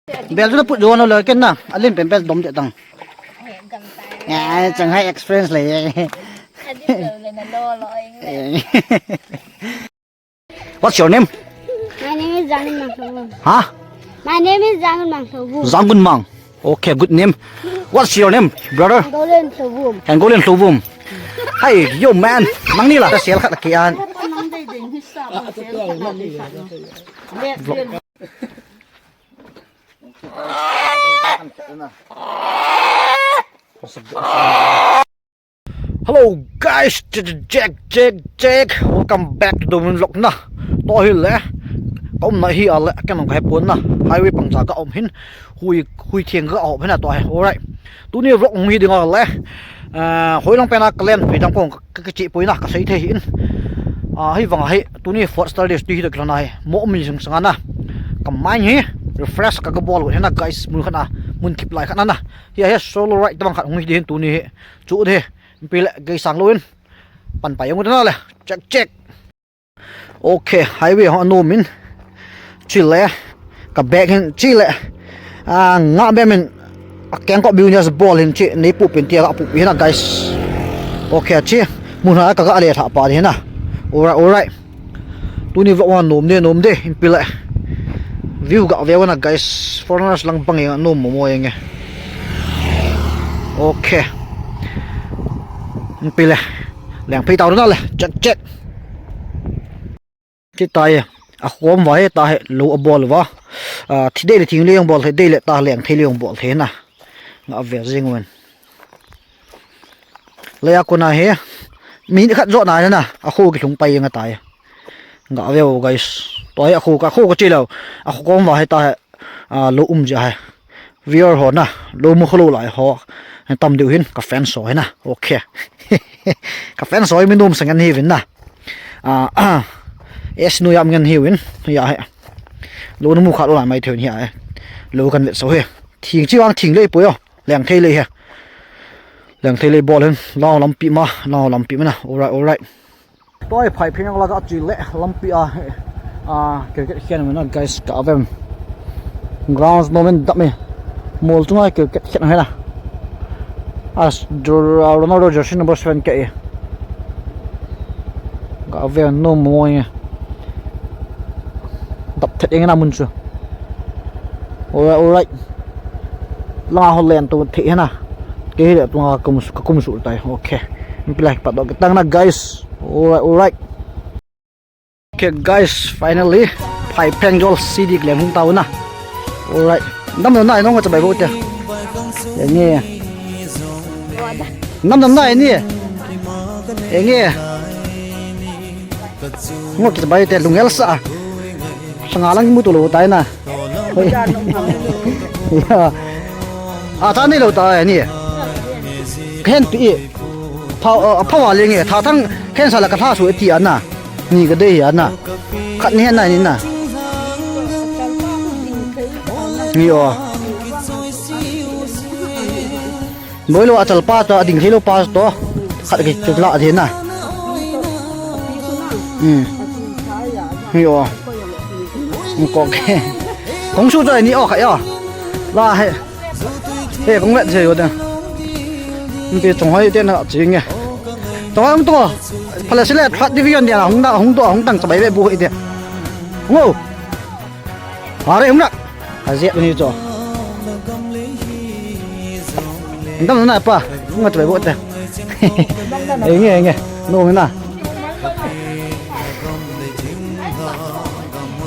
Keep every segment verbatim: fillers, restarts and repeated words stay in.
Bel chu na put jo na le ken na. Alim pen bel dom de tang. Ai, chang hai experience le. What's your name? My name is Jangun Mang Lhobum. Huh? My name is Jangun Mang Lhobum. Jangun Mang. Okay, good name. What's your name, brother? Golen Lhobum. And Golen Lhobum. Hey, yo man. Nang ni la. Sel khat ki an. Hello guys, check, check, check, check. Welcome back to the vlog na. Tua hi le, ka um na hi a le, ka nong ka hepon na. Highway pang ja ka um hin, hui, hui thiang ka um hin a tua hi. Alright. Tuni vlog um hi ding a le. Ah, hoi lang pen a ka len hui dang kong ka, ka chi poi na, ka sei thei hin. Ah, hi vang hi, tuni fourth Saturday, tu hi dok na hi. Mo um ni sung sanga na. Ka mind hi, refresh ka ka bol hin na guys, mun khat na, mun kip lai khat na na. Hi a hi solo ride tabang khat hung hi ding hin tuni hi. Chu de. Pi le, gei sang lou in. Pan pai jong u te na le. Check, check. Okay, highway ho anom in. Chi le. Ka bag hin chi le. A, nga be min. A keng ko business bol hin chi. Nei pu pin tia ka pu pin na guys. Okay, chi. Mun ha ka ga le tha pa hin na. Alright, alright. Tuni vlog a nom de, nom de, in pi le. View ga ve na guys, foreigners lang bang e nom mo mo e nge. Okay. In pi le. Leng phei tau na le, check, check. Ki tai, a khom va he ta he, lo a bol va. A, thi dei le thing le jong bol thei, dei le ta leng thei le jong bol thei na. Nga ve jing wen. Leia kona hi, minute khat jo na na, a kho ki lhung pai nga tai. Nga ve o guys. Tua hi a kho ka, kho ka chi lou. A kho kom va hi ta hi, a, lo um ja hi. Viewer ho na, lo mu kho lo lai ho. Tam deu hin, ka fan so hi na. Okay. Ka fan so hi mi nom sang an hi vin na. A, a. Es nu yam ngan hi vin. Ya hi. Lo nu mu kha lo lai mai theu ni hi a. Lo kan vet so hi. Thing chi wang thing lei po yo. Leng thei lei hi. Leng thei lei bol hin. Lao lampi ma, lao lampi ma na. Alright, alright. Toi phai pheng la ka chi le lampi a. A, cricket khen ma na guys ka vem. Grounds no men dap me. Mol chunga cricket khen he na. As Ronaldo jersey number seven ke. Ka vem no mo ye. Dap thet eng na mun chu. Alright, alright. Langa ho len to thei hena. Kei hi le tunga kum, ka kum su tai. Okay. Mi pilai pat dok tang na guys. Alright, alright. Okay guys, finally. Phai pheng jol si dik leng hung tau na. Alright. Nam na nai nong ka chabai bo te. Enge. Nam na nai ni. Enge. Ngo ki chabai te lungel sa. Sanga lang mu to lo tai na. Ya. A ta ni lo ta ni. Khen pi. Pha, a, pha wa le nge. Tha thang khen sa la ka tha su ti ana. Ni ka dei ana. Khat ni na ni na. Ni o. Boi lo a chal pa to, a ding thei lo pa to. Khat ki chu la the na. Hmm. Ni o. Ko ke. Kong su chai ni o kha ya. La he. He kong vet se yo da. Ni ke chong hoi te na chi nge. To am to. Phala sile that division dia hung da hung to hung tang chabai be bu hoi te. Ngo. Are hung na. Ka zep ni chu. Dam na pa, nga tu bo te. Enge, enge. No na.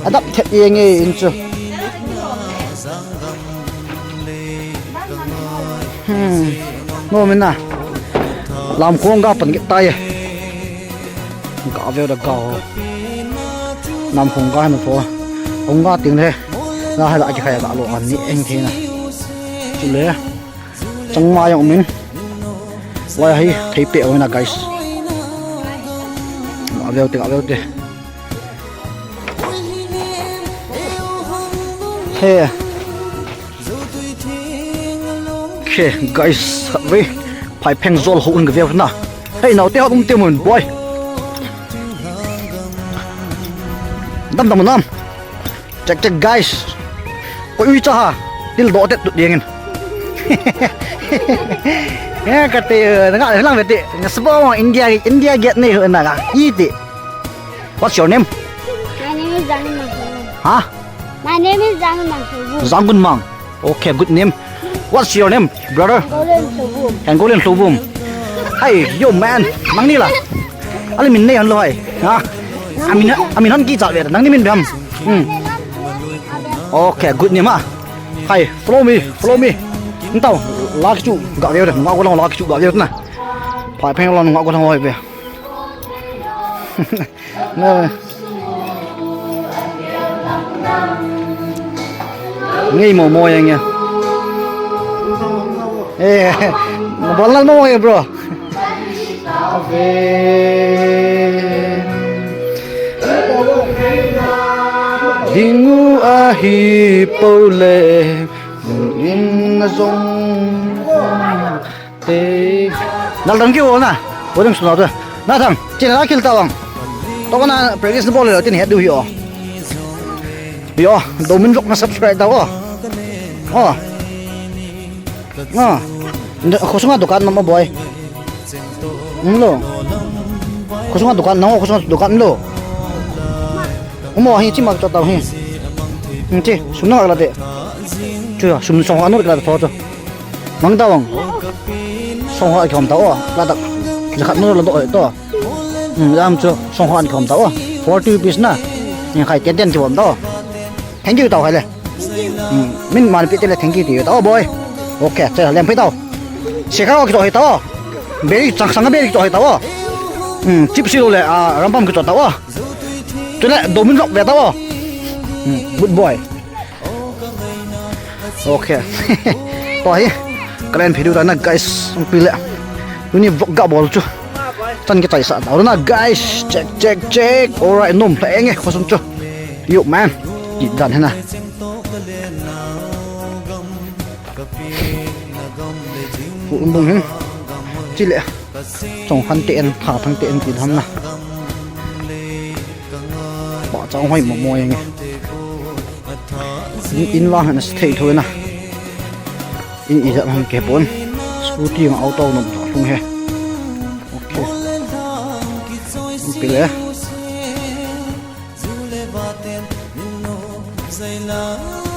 Adap thet enge in chu. Hmm. No na. Lam khong ga pan ge tai. Ga veu da ga. Nam khong ga na pho. Khong ga ting le. Na ha la ki khai ga lo an ni eng the na. Chu le. Chang ma yong min. Lai hi thei pe o na guys. Ga veu te ga veu te. He. Okay, guys, khat vei. Phai pheng jol ho un ka veu na. Hey, nau te hot um te mun, boy. Dam dam nam. Check, check, guys. Koi ui cha ha. Thil doh tet tut dingin. Eh, kati, eh, nga lang beti. Nga sabo India, India gate nei ho na ka. Iti. What's your name? My name is Zangun Mang. Ha? My name is Zangun Mang. Zangun Mang. Okay, good name. What's your name, brother? Golden Sobum. And Golden Sobum. Hi, yo man. Nangni la. Ali min nei han lo hai. Ha? Amin, amin han kichat ve. Nangni min bem. Hmm. Okay, good name ha. Hi, follow me, follow me. Ntau, la kichu ga ve, nga ko la kichu ga ve na. Phai pheng la nga ko la hoi ve. Na. Ngei mo mo yang ya. Eh, na bal mo mo ya, bro. Ave. Dingu ahi pole, in na zong. Te. Dal dang ki o na. Boding suna tu. Na thang. Chin la kil tawang. To na practice bol le tin het du hi o. Yo, domin vlog na subscribe ta o. O. Ah. Khosunga dukan ma boy. Umlo. Khosunga dukan na, khosunga dukan lo. Umo hi chi mak cho tau hi. Chi, sum na la de. Chu sum song anu la tho cho. Mang tawang. Song ha khom tau. La dak. La khat no la do to. Hmm, jam chu song ha khom tau. Forty rupees na. Ni khai ten ten khom tau. Thank you tau hai le. Hmm, min man pi te le thank you ti tau boy. Okay, che lem pi tau. Se ka ki to hai tau. Beri chang sang beri to hai tau. Hmm, chip si lo le a rampam ki to tau. Chule domin vlog ve tau. Hmm, good boy. Okay. To hi. Kalen video ta na guys, ang pile. Tuni vlog ga bol chu. Chan kichai sa tau na guys. Check, check, check. Alright, nom pha enge khosung chu. Yo man. Ki dan hena. Pu um bung hin. Chile. Chong han te en, tha thang te en ti ham na. Ba chang hoi mo mo enge. In, in lang han thei tho na. In i jat ham ke pon. Scooty ma auto nom tho lung he. Okay. Pile.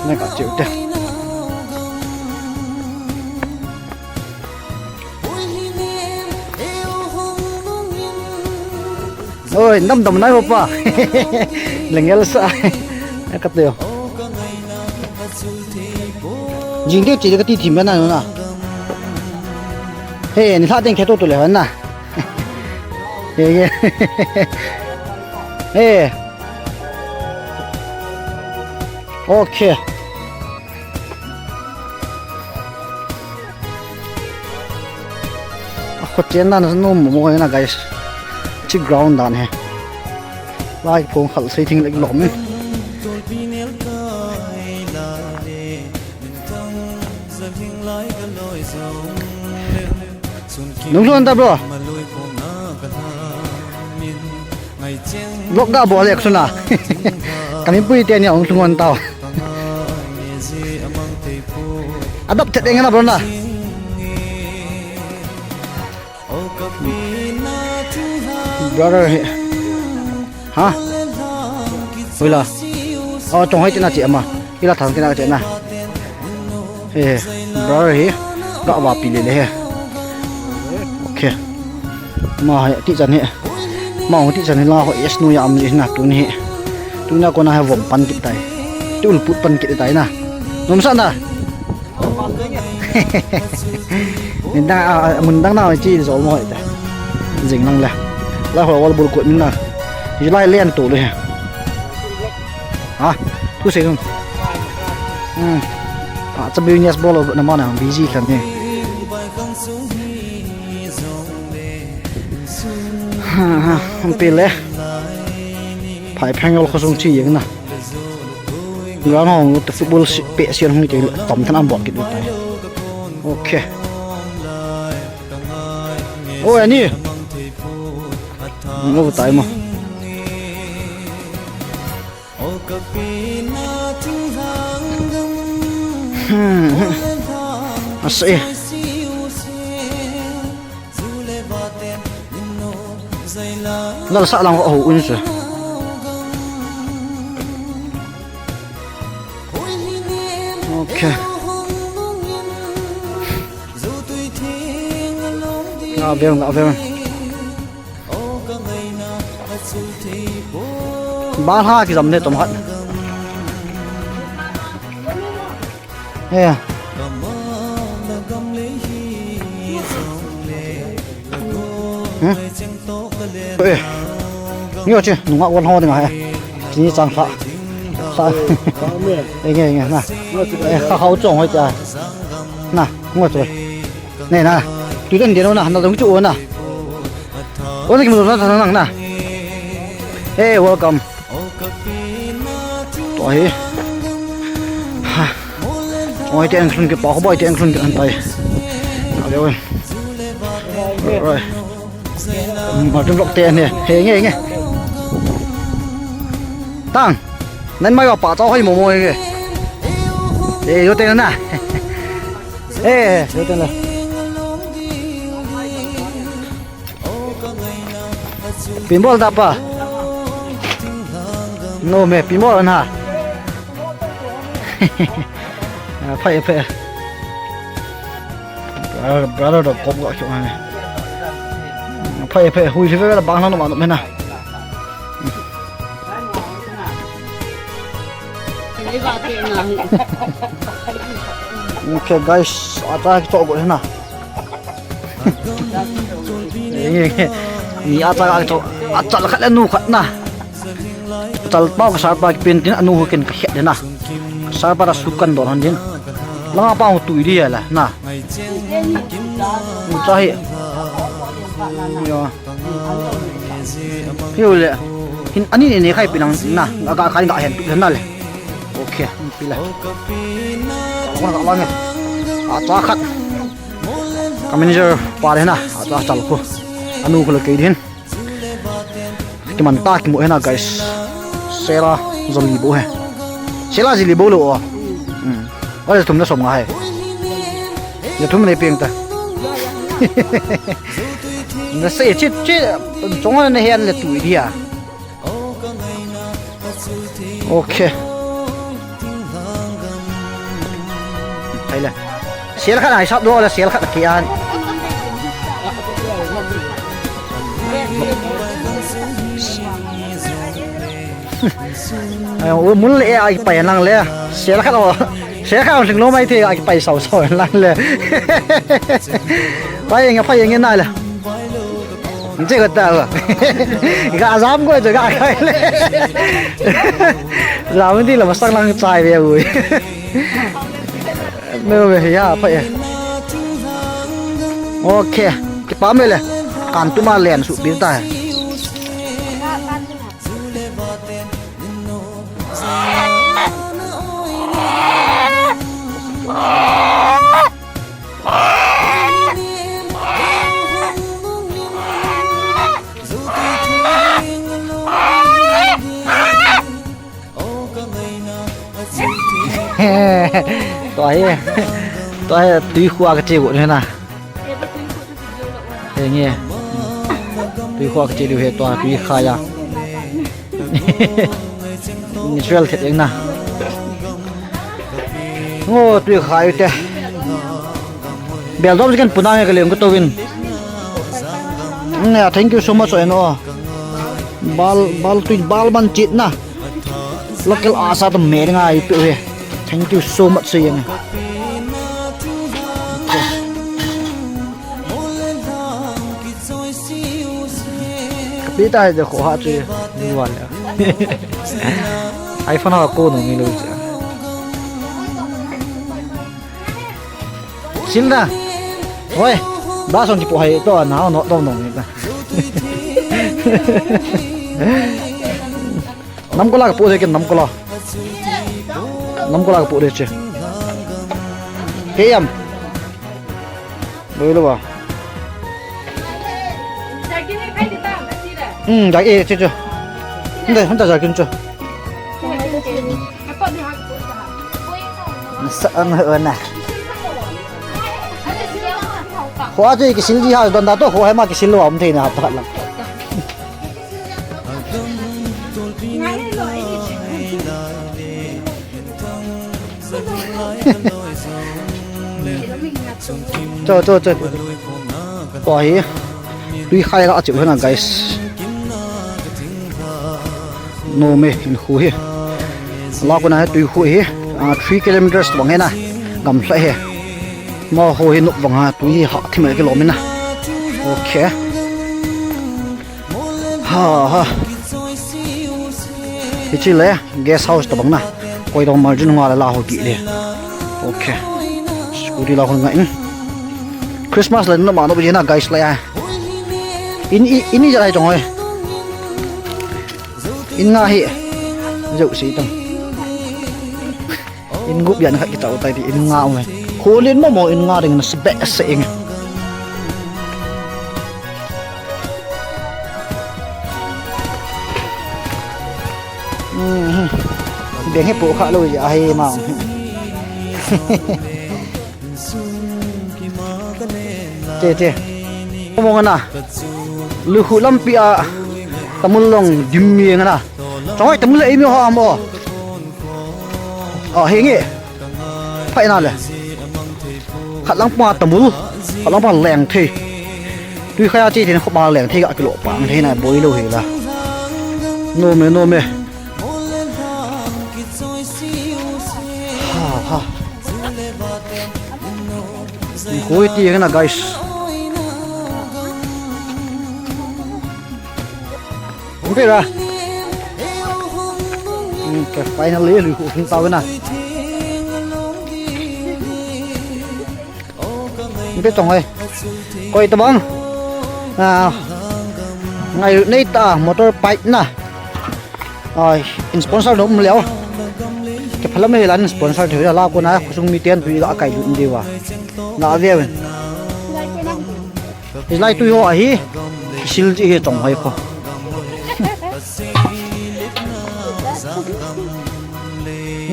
Na ka cheu te. Oi, nam dam nai ho pa. Lengel sa. Ka teo. Jing te chi ka ti thim na na. He, ni tha teng khe to to le na. He, he. He. Okay. A khut chen dan sa nom mo na guys. Chi ground dan he. Lai phong khal sei thing lek lom in. Nung suan ta bro. Vlog ga bol ek suna. Kami pui te ni ong sungon tau. Adap thet eng na bro na. Brother hi. Ha? Hoila. Oh, chong hoi tina chi ama. Ila thang tina chi na. Eh, brother hi. Ga wa pi le le he. Okay. Ma hai ti chan hi. Ma ho ti chan hi la ho yes nu ya am ji na tuni hi. Tuna kona ha vom pan kit tai. Tul put pan kit tai na. Nom sa na. Min dang a, a, mun dang na chi zo mo ite. Jing nang le. La ho wal bul ko min na. Ji lai len to le. Ha, tu se dun. Hmm. A, cha business bol na ma na busy khan ni. Ha, ha, hung pe le. Phai pheng ol khosung chi yeng na. Ground hong te football si, pe sian hong te tam than am bol kit tai. Okay. Oh, ani. Ngo tai mo. Hmm. Asa e. Lal sa lang ho un se. Okay. Nga veng, nga veng. Ba ha ki jam ne tom hat. Eh. Hmm? Eh. Ni o chi, nunga wan ho ding a he. Chi ni chang kha. Sa. Enge, enge, na. Eh, kha hau chong hoi ta. Na, ngo chu. Ne na. Tu den den na, na dong chu na. O na ki mo na na na. Hey, welcome. To hi. Ha. Oi, te ang khun ke pa ko boy, te ang khun ke an tai. Ale oi. Right. Ma tu lok te ne. He nge nge. Tang. Nan mai wa pa to hoi mo mo nge. Eh, yo te na. Eh, yo te na. Pinball da pa. No me, pinball na. Ah, phai, phai. Brother, brother, da kop ga chong ne. Phai, phai, hui le la bang na no ma no me na. Okay, guys, ata ki to go na. Ni ata ka to, ata la khat le nu khat na. Tal pau ka sar pa ki pen tin anu ho ken ka het na. Sar pa da su kan don han din. Langa pa ho tu di la na. Cha hi. Yo. Hiu le. Hin ani ne ne khai pinang na. Ga khai ga hen tu na le. Okay, pi la. Ko na ka la ne. Ata khat. Ka manager pa le na. Ata chal ko. Anu ko le kei din. Kiman ta kimu he na, guys. Sela jali bo he. Sela jali bo lo o. Hmm. Ole thum na som nga he. Ya thum ne peng ta. Na se chi chi chong na he an le tu dia. Okay. Hai le. Sel khat ai sap do le sel khat ki an. Ai, o mun le ai pai nang le. Sel khat o. Sel khat o sing lo mai the ai pai sau sau nang le. Pai nge pai nge na le. Che ko ta ba. Ga jam ko che ga kai le. Jam di la masang lang chai ve ui. No ve ya pa ya. Okay. Kipa me le. Kan tu ma len su pi ta. Tua hi, tua hi tui khua ka che got hi na. He nge. Tui khua ka che liu he tua tui kha ya. Natural thet eng na. Ngo tui khai te. Bel dom kan puna nge ka leng ko to win. Nge, thank you so much, eno. Bal, bal tui, bal man chit na. Local asa to me nga i pe he. Thank you so much, so yang. Pi ta de ko ha chu ni wan le. iPhone ha ko no ni lo che. Sil da. Oi. Ba song ki po hai to na no to no ni ta. Nam ko la ka pu de ken nam ko la. Nam ko la ka pu de che. Ke yam. Doi lo ba. Hmm, da e che che. Nda, nda ja kin che. Nasi An hoi na. Khoa chu kisil ji ha, don da to khoa ma kisil lo um thei na ha, pakhat lang. Cho, cho, cho. Khoa hi. Tui khai la chu na, guys. Nom e, in khu hi. La ko na tui khu hi. Ah, three kilometers vang hi na. Gamla hi. Mo ho hi nop vang ha, tui hi ha thim ke lo min na. Okay. Ha, ha. Hichi le guest house tabang na. Koi dong margin nga la ho ki le. Okay. Scooty la ho nga in. Christmas le no ma no na, guys, la ya. In, in, in ja lai tong hoi. In nga hi. Jauh si tong. In gup yan khat kichau tai ti in nga um e. Kholin mo mo in nga ding na si be se ing. Mhm. Beng hi po kha lo ya hi ma. Che, che. Mo nga na. Lukhu lampi a. Tamul long dim mi nga na. Choi tamul ei mi ho mo. A, hi nge. Phai na le. Khat lang pa tamul. Khat lang pa leng thei. Tui khaya chi thei na khopa leng thei ka kilo pa ang thei na boi lo hi la. Nom e, nom e. Ha, ha. Hoi ti na, guys. Hung pe ra. Hmm, okay, finally, lui khu hung tao na. Hung pe tong hoi. Koi tabang. Ah, ngai nei ta motor bike na. Ai, in sponsor dom leo. Ke phalam he lan sponsor thei la ko na khosung mi ten tui ga kai lut diu a. Na ve ven. Hilai tui ho ahi. Sil ji he chong hoi ko.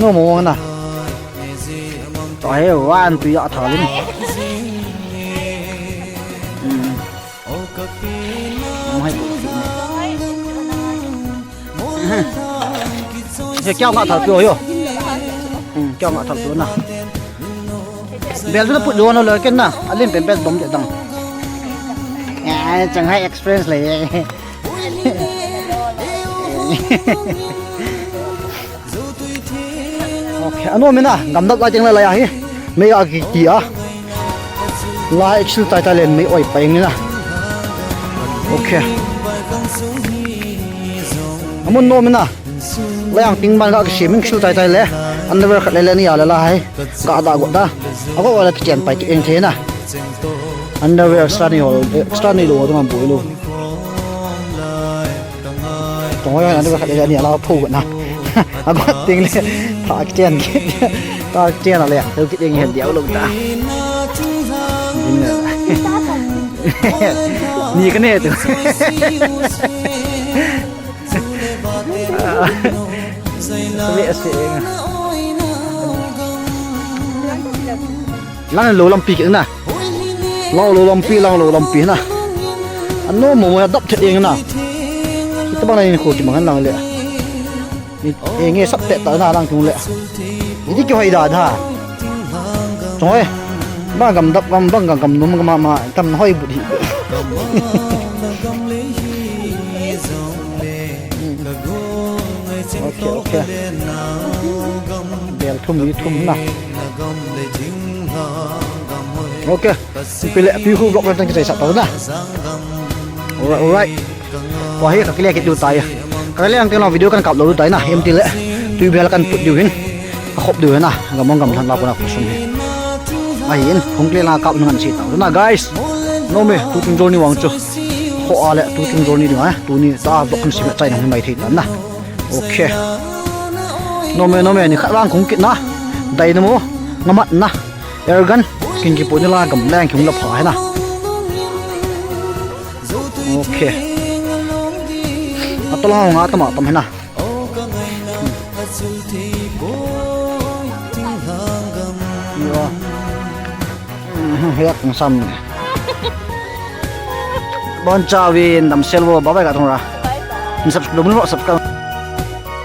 Ngo mo na. Ai, wan tui a thalin. Hmm. Ang hai. He kiau nga thal pio yo. Hmm, kiau nga thal pio na. Bel tu na put jo na le ken na. Alin pen pen bom de dang. Eh, Shanghai Express le. Okay, ano mina, gamdap lai teng lai lai ahi. Mei a ki ki a. Lai exil tai tai len mei oi pa eng ni na. Okay. Amun no mina. Lai ang ting ban ga ki sim exil tai tai le. Underwear khat le le ni a le la hai. Ga da go da. Ago wala ki chen pai ki eng the na. Underwear extra ni hol, extra ni lo, tu man boi lo. Tong hoi underwear khat le ni ala phu na. Ago ting le. Tha ki chen ki. Tha ki chen le. Tu ki ding hen diau lo ta. Ni ka ne tu. Ve se nga. Lang lo lampi kit na. Lang lo lampi, lang lo lampi na. Ano mo mo dap the eng na. Kita bang na in khu ti mang lang le. Eng e sap te ta na lang tung le. Iti ki hoi da da. Choi. Ba gam dap gam bang gam gam num gam ma tam hoi bu di. Okay, okay. Bel thum ni thum na. Okay. Pile pi khu vlog kan kisai sa ta na. Alright, alright. Wa hi ka kile kit diu tai. Ka le ang teng video kan kap lo diu tai na. Em ti le. Tui bel kan put diu hin. Ka khop diu hin na. Gam ong gam lhan la ko na ko sum hi. Ahin, hung kile la kap ngan si ta na, guys. No me, tu tung jol ni wang chu. Ho a le, tu tung jol ni ding a. Tu ni ta vlog kan si me chai na mai thei ta na. Okay. No me, no me, ni khat lang kung kit na. Dai na mo. Ngamat na. Air gun. King ki po ni la gam lang king la pha hai na. Okay. Atol ha nga tama tam hai na. Hmm, yak sam. Bon chawin damsel vo, bye bye ka thong ra. Subscribe, subscribe.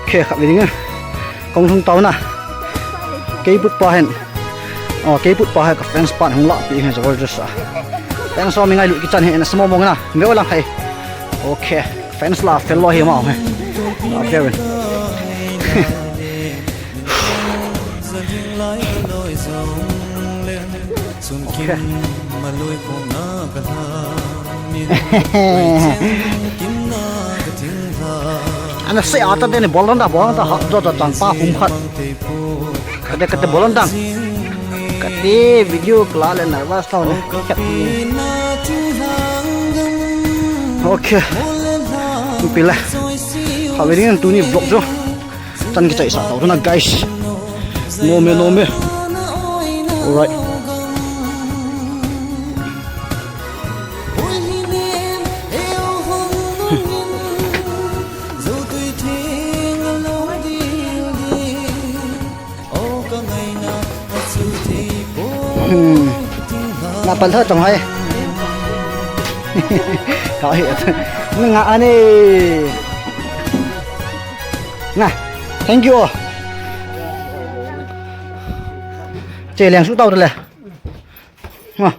Khe khat ve ding. Kong thung tau na. Kei put pa hen. Oh, kei put pa hai ka fans pan hung la pi hen, jabardast a. Fans ho mi ngailut kichan hen, na samo mong na. Ve o lang khai. Okay. Fans la fel lo hi ma he. Okay. Ana se ata deni bolon da, bolon da, ha, jo jo chang pa hum khat. Kate, kate bolon dang. Kate video kala le nervous tau ne. Okay. Pi le. Ha, ve ding tuni vlog jo. Chan kichai sa tau na, guys. Nom e, nom e. Alright. Hmm. Na pan tho tong hai. Ka hi. Nga ani. Nga. Thank you. Che leng su tau le. Nga.